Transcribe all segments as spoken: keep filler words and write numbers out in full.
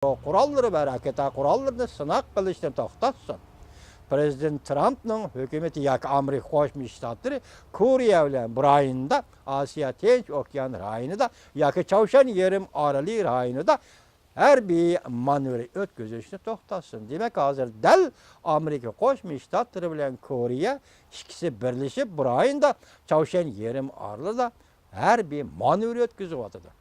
يادرو قوراللىرى ۋە راكېتا قوراللىرىنى سىناق قىلىشنى توختاتسۇن. پىرېزىدېنت ترامپنىڭ ھۆكۈمىتى ياكى ئامېرىكا قوشما شتاتلىرى كورېيە بىلەن برايىندا، ئاسىيا تىنچ ئوكيان رايونىدا ياكى چاۋشيەن يېرىم ئارىلى رايونىدا ھەربىي مانېۋىر ئۆتكۈزۈشنى توختاتسۇن. دېمەك، ھازىر دەل ئامېرىكا قوشما شتاتلىرى بىلەن كورېيە ئىككىسى بىرلىشىپ، بۇ رايوندا چاۋشيەن يېرىم ئارىلىدا ھەربىي مانېۋىر ئۆتكۈزۈۋاتىدۇ.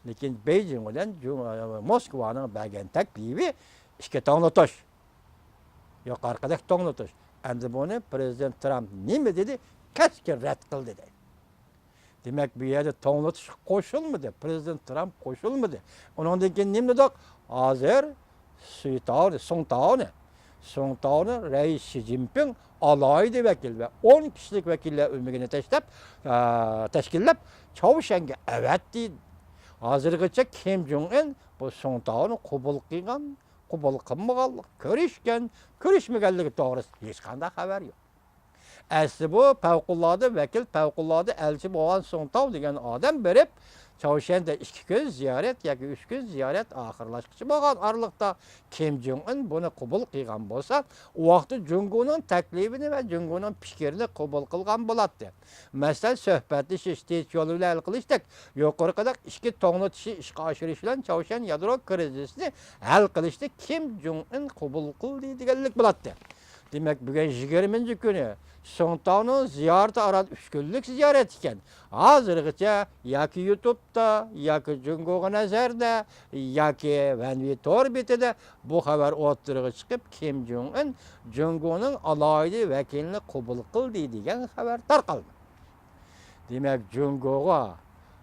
لېكىن بېيجىڭ بىلەن جۇ-، موسكۋانىڭ بەرگەن تەكلىپى ئىككى توڭلىتىش. يۇقىرىقىدەك توڭلىتىش. ئەمدى بۇنى پىرېزىدېنت ترامپ نېمە دېدى؟ كەسكىن رەت قىلدى دەيدۇ. دېمەك، بۇ يەردە توڭلىتىش قوشۇلمىدى، پىرېزىدېنت ترامپ قوشۇلمىدى. ئۇنىڭدىن كېيىن نېمە دېدۇق؟ ھازىر سۇيتاۋنى، سۇڭتاۋنى، سۇڭتاۋنى رەئىس شى جىنپىڭ ئالاھىدە ۋەكىل ۋە ئون كىشىلىك ۋەكىللەر ئۆمىكىنى تەشلەپ، ئە، تەشكىللەپ، چاۋشيەنگە ئەۋەتتى. ھازىرغىچە كىم جۇڭ ئىن بۇ سۇڭتاۋنى قوبۇل قىلغان، قوبۇل قىلمىغانلىق، كۆرۈشكەن، كۆرۈشمىگەنلىكى توغرىسىدا ھېچقانداق خەۋەر يوق. ئەسلى بۇ پەۋقۇلئاددە ۋەكىل، پەۋقۇلئاددە ئەلچى بولغان سۇڭتاۋ دېگەن ئادەم بېرىپ، چاۋشيەندە ئىككى كۈن زىيارەت ياكى ئۈچ كۈن زىيارەت ئاخىرلاشقۇچى بولغان ئارىلىقتا كىم جۇڭ ئىن بۇنى قوبۇل قىلغان بولسا، ئۇ ۋاقىتتا جۇڭگونىڭ تەكلىپىنى ۋە جۇڭگونىڭ پىكرىنى قوبۇل قىلغان بولاتتى. مەسىلەن، سۆھبەتلىشىش، تىنچ يولى بىلەن ھەل قىلىشتەك يۇقىرىقىدەك ئىككى توڭلىتىشنى ئىشقا ئاشۇرۇش بىلەن چاۋشيەن يادرو كىرىزىسىنى ھەل قىلىشنى كىم جۇڭ ئىن قوبۇل قىلدى دېگەنلىك بولاتتى. دېمەك، بۈگۈن يىگىرمىنچى كۈنى، سۇڭتاۋنىڭ زىيارىتى ئاران ئۈچ كۈنلۈك زىيارەت ئىكەن. ھازىرغىچە ياكى يۇتۇبتا، ياكى جۇڭگوغا نەزەردە، ياكى ۋەنۋى تور بېتىدە بۇ خەۋەر ئوتتۇرىغا چىقىپ، كىم جۇڭ ئىن جۇڭگونىڭ ئالاھىدە ۋەكىلىنى قوبۇل قىلدى دېگەن خەۋەر تارقالمىدى. دېمەك، جۇڭگوغا،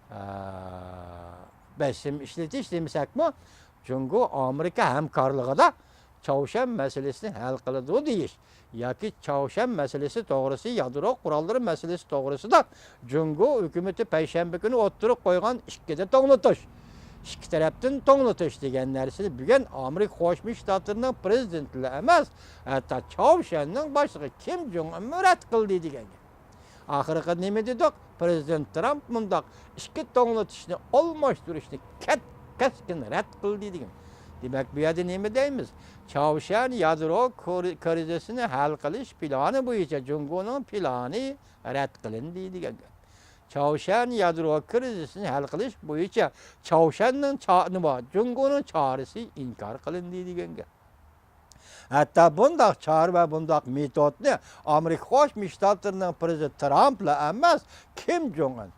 ئە، بېسىم ئىشلىتىش دېمىسەكمۇ، جۇڭگو ئامېرىكا ھەمكارلىقىدا چاۋشيەن مەسىلىسىنى ھەل قىلىدۇ دېيىش ياكى چاۋشيەن مەسىلىسى توغرىسى، يادرو قوراللىرى مەسىلىسى توغرىسىدا جۇڭگو ھۆكۈمىتى پەيشەنبە كۈنى ئوتتۇرىغا قويغان ئىككىدە توڭلىتىش، ئىككى تەرەپتىن توڭلىتىش دېگەن نەرسىنى بۈگۈن ئامېرىكا قوشما شتاتلىرىنىڭ پىرېزىدېنتىلا ئەمەس، ھەتتا چاۋشيەننىڭ باشلىقى كىم جۇڭ ئىنمۇ رەت قىلدى دېگەن گەپ. ئاخىرقى نېمە دېدۇق؟ پىرېزىدېنت ترامپ مۇنداق ئىككى توڭلىتىشنى ئالماشتۇرۇشنى كەت-، كەسكىن رەت قىلدى دېگەن. دېمەك، بۇ يەردە نېمە دەيمىز؟ چاۋشيەن يادرو كورى-، كرىزىسىنى ھەل قىلىش پىلانى بويىچە جۇڭگونىڭ پىلانى رەت قىلىندى دېگەن گەپ. چاۋشيەن يادرو كرىزىسىنى ھەل قىلىش بويىچە چاۋشيەننىڭ چا-، نېمە، جۇڭگونىڭ چارىسى ئىنكار قىلىندى دېگەن گەپ. ھەتتا بۇنداق چارە ۋە بۇنداق مېتودنى ئامېرىكا قوشما شتاتلىرىنىڭ پىرېزىدېنتى ترامپلا ئەمەس، كىم جۇڭ ئىن،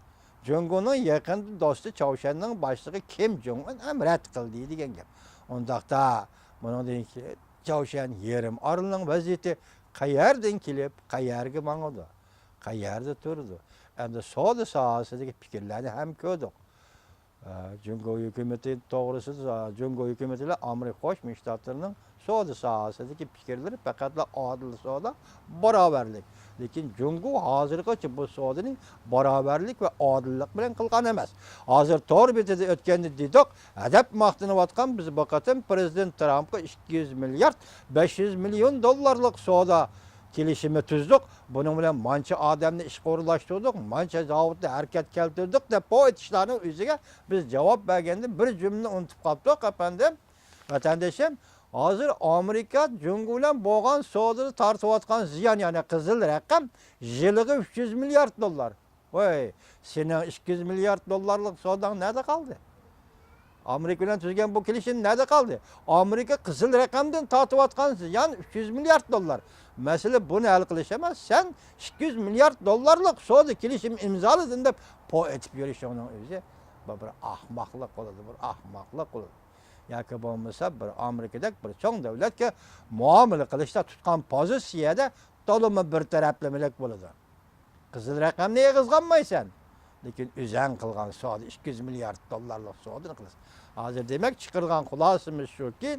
جۇڭگونىڭ يېقىن دوستى چاۋشيەننىڭ باشلىقى كىم جۇڭ ئىن ھەم رەت قىلدى دېگەن گەپ. ئۇنداقتا، بۇنىڭدىن كېيىن چاۋشيەن يېرىم ئارىلىنىڭ ۋەزىيىتى قەيەردىن كېلىپ، قەيەرگە ماڭىدۇ، قەيەردە تۇرىدۇ؟ ئەمدى سودا ساھەسىدىكى پىكىرلەرنى ھەم كۆردۇق. ئە، جۇڭگو ھۆكۈمىتى توغرىسىدا، جۇڭگو ھۆكۈمىتى بىلەن ئامېرىكا قوشما شتاتلىرىنىڭ سودا ساھەسىدىكى پىكىرلىرى پەقەتلا ئادىل سودا، باراۋەرلىك. لېكىن جۇڭگو ھازىرغىچە بۇ سودىنى باراۋەرلىك ۋە ئادىللىق بىلەن قىلغان ئەمەس. ھازىر تور بېتىدە ئۆتكەندە دېدۇق، ھەدەپ ماختىنىۋاتقان، بىز بۇ قېتىم پىرېزىدېنت ترامپقا ئىككى يۈز مىليارد بەش يۈز مىليون دوللارلىق سودا كېلىشىمى تۈزدۇق. بۇنىڭ بىلەن مانچە ئادەمنى ئىشقا ئورۇنلاشتۇردۇق، مانچە زاۋۇتنى ھەرىكەتكە كەلتۈردۇق دەپ بۇ ئېيتىشلارنىڭ ئۆزىگە بىز جاۋاب بەرگەندە بىر جۈملىنى ئۇنتۇپ قاپتۇق، ئەپەندىم. ۋەتەندىشىم، ھازىر ئامېرىكا جۇڭگو بىلەن بولغان سودىدا تارتىۋاتقان زىيان، يەنى قىزىل رەقەم، يىلىغا ئۈچ يۈز مىليارد دوللار. ۋاي، سېنىڭ ئىككى يۈز مىليارد دوللارلىق سوداڭ نەدە قالدى؟ ئامېرىكا بىلەن تۈزگەن بۇ كېلىشىم نەدە قالدى؟ ئامېرىكا قىزىل رەقەمدىن تارتىۋاتقان زىيان ئۈچ يۈز مىليارد دوللار. مەسىلە بۇنى ھەل قىلىش ئەمەس، سەن ئىككى يۈز مىليارد دوللارلىق سودا كېلىشىمى ئىمزالىدىڭ دەپ پو ئېتىپ يۈرۈشۈڭنىڭ ئۆزى بۇ بىر ئاخماقلىق بولىدۇ، بىر ئاخماقلىق بولىدۇ. ياكى بولمىسا بىر ئامېرىكىدەك بىر چوڭ دۆلەتكە مۇئامىلە قىلىشتا تۇتقان پوزىتسىيەدە تولىمۇ بىر تەرەپلىمىلىك بولىدۇ. قىزىل رەقەمنى ئېغىزغا ئالمايسەن. لېكىن ئۆزەڭ قىلغان سودا، ئىككى يۈز مىليارد دوللارلىق سودىنى قىلىسەن. ھازىر دېمەك چىقىرغان خۇلاسىمىز شۇكى،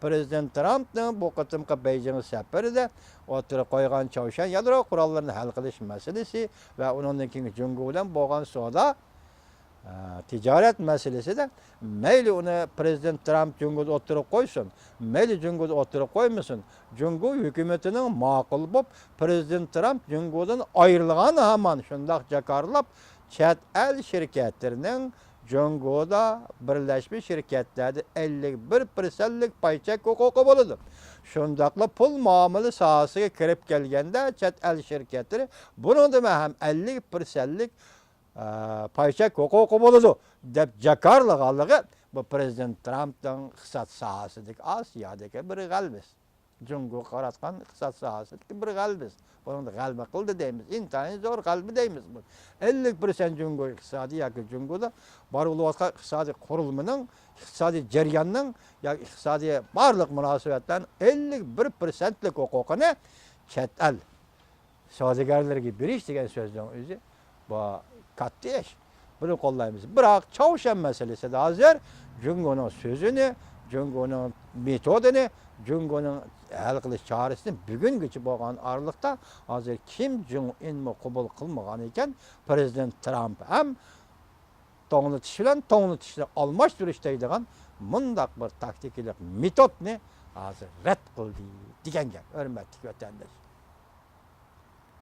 پىرېزىدېنت ترامپنىڭ بۇ قېتىمقى بېيجىڭ سەپىرىدە ئوتتۇرىغا قويغان چاۋشيەن يادرو قوراللىرىنى ھەل قىلىش مەسىلىسى ۋە ئۇنىڭدىن كېيىنكى جۇڭگو بىلەن بولغان سودا، ئە، تىجارەت مەسىلىسىدە مەيلى ئۇنى پىرېزىدېنت ترامپ جۇڭگودا ئوتتۇرىغا قويسۇن، مەيلى جۇڭگودا ئوتتۇرىغا قويمىسۇن، جۇڭگو ھۆكۈمىتىنىڭ ماقۇل بولۇپ، پىرېزىدېنت ترامپ جۇڭگودىن ئايرىلغان ھامان شۇنداق جاكارلاپ، چەت ئەل شىركەتلىرىنىڭ جۇڭگودا بىرلەشمە شىركەتلەردە ئەللىك بىر پىرسەنتلىك پاي چەك ھوقۇقى بولىدۇ. شۇنداقلا پۇل مۇئامىلە ساھەسىگە كىرىپ كەلگەندە، چەت ئەل شىركەتلىرى بۇنىڭدىمۇ ھەم ئەللىك پىرسەنتلىك، ئە، پاي چەك ھوقۇقى بولىدۇ، دەپ جاكارلىغانلىقى بۇ پىرېزىدېنت ترامپنىڭ ئىقتىساد ساھەسىدىكى ئاسىيادىكى بىر غەلىبىسى. جۇڭگوغا قاراتقان ئىقتىساد ساھەسىدىكى بىر غەلىبىسى. بۇنىڭدا غەلىبە قىلدى دەيمىز. ئىنتايىن زور غەلىبە دەيمىز بۇنى. ئەللىك پىرسەنت جۇڭگو ئىقتىسادى ياكى جۇڭگودا بارغۇلۇۋاتقان ئىقتىسادىي قۇرۇلمىنىڭ، ئىقتىسادىي جەرياننىڭ ياكى ئىقتىسادىي بارلىق مۇناسىۋەتلەرنىڭ ئەللىك بىر پىرسەنتلىك ھوقۇقىنى چەت ئەل سودىگەرلىرىگە بېرىش دېگەن سۆزنىڭ ئۆزى بۇ كاتتا ئىش. بۇنى قوللايمىز. بىراق چاۋشيەن مەسىلىسىدە ھازىر جۇڭگونىڭ سۆزىنى، جۇڭگونىڭ مېتودىنى، جۇڭگونىڭ ھەل قىلىش چارىسىنى بۈگۈنگىچە بولغان ئارىلىقتا ھازىر كىم جۇڭ ئىنمۇ قوبۇل قىلمىغان ئىكەن، پىرېزىدېنت ترامپ ھەم توڭلىتىش بىلەن توڭلىتىشنى ئالماشتۇرۇش دەيدىغان مۇنداق بىر تاكتىكىلىق مېتودنى ھازىر رەت قىلدى دېگەن گەپ، ھۆرمەتلىك ۋەتەنداش.